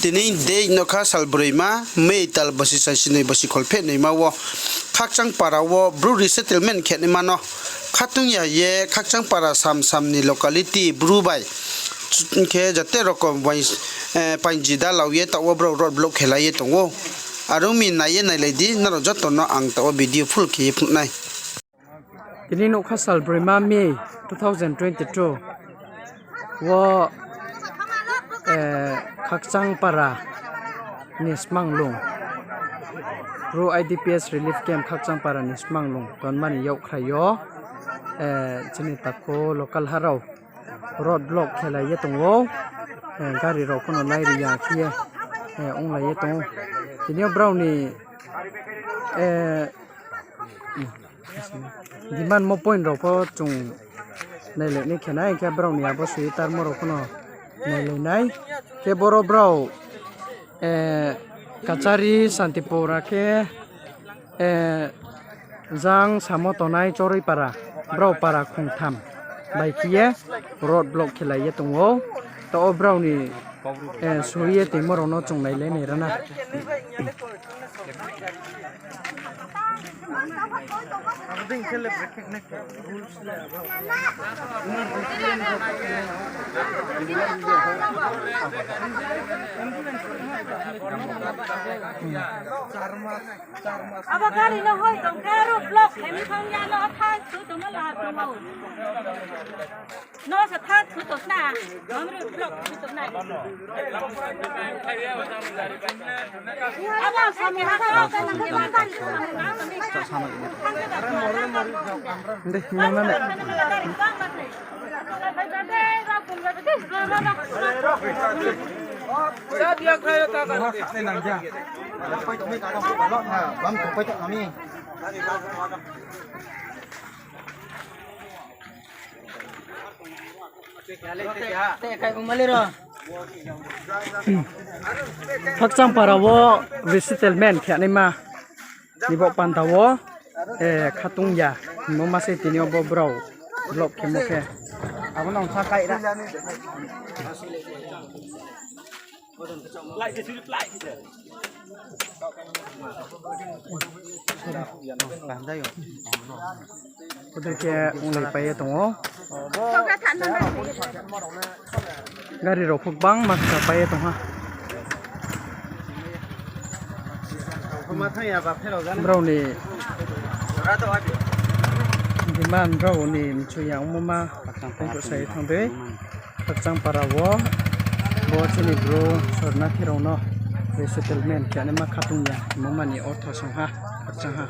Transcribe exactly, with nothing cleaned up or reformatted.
Tini date no kha sal broima, May tal bosi saisi noi bosi kholpheh noima wo Khakchangpara wo Bru resettlement khe naima no khatung ya ye Khakchangpara sam sam ni locality Bru bai khe jate rokom painji da lau ye taoh wo brao road block khe lai ye tong ou. Are ong mi nai ye nailai di, nrao joto no ang taoh wo video full khe ye phnuh nai. Tini nougkha sal broima May two thousand twenty-two wo Khakchangpara ni smanglung, Bru I D P S relief camp Khakchangpara ni smanglung tonmani yakkhrai yo chini takhu local ha rao road block khe lai ye tong ou. Gari rao pho no nai ri ya khe ye onglai ye tong ou. Tini yo brao ni demand mo point rao pho chung nailai nai khe nai, hing khe brao ni abo soi ye tarmo rao pho no nailai nai. Khe boro brao Kachari, Santipur, akhe jang samo tongnai Choroipara, brao para khongtham bai khe ye road block khe lai ye tong ou. Taoh wo brao ni soi ye tongmo rao no chung nailai nai ra na. Abo gari no hoi tong khe road block khe mi thang ya no thang su tongma la tong ou. No sa thang su tong na. Mam road block su tong na. Abo sa mi ha. Deh, yang mana? Khakchangpara wo resettlement khe naima ni bo panda wo khatung ya hingmo ma se tini yo bo brao block khemo khe. Abo no sa kai ra. Bodei khe onglai pai ye tong ou. Gari rao pho gbangma kcha pai ye tong ha. Brao ni demand brao ni mchu ya ongmo ma, ang pho sa ye thanng dei. Khakchangpara wo bo chini Bru sornathi rao no resettlement khe naima khatung ya hingmo ma ni ortho song ha, khakchang ha.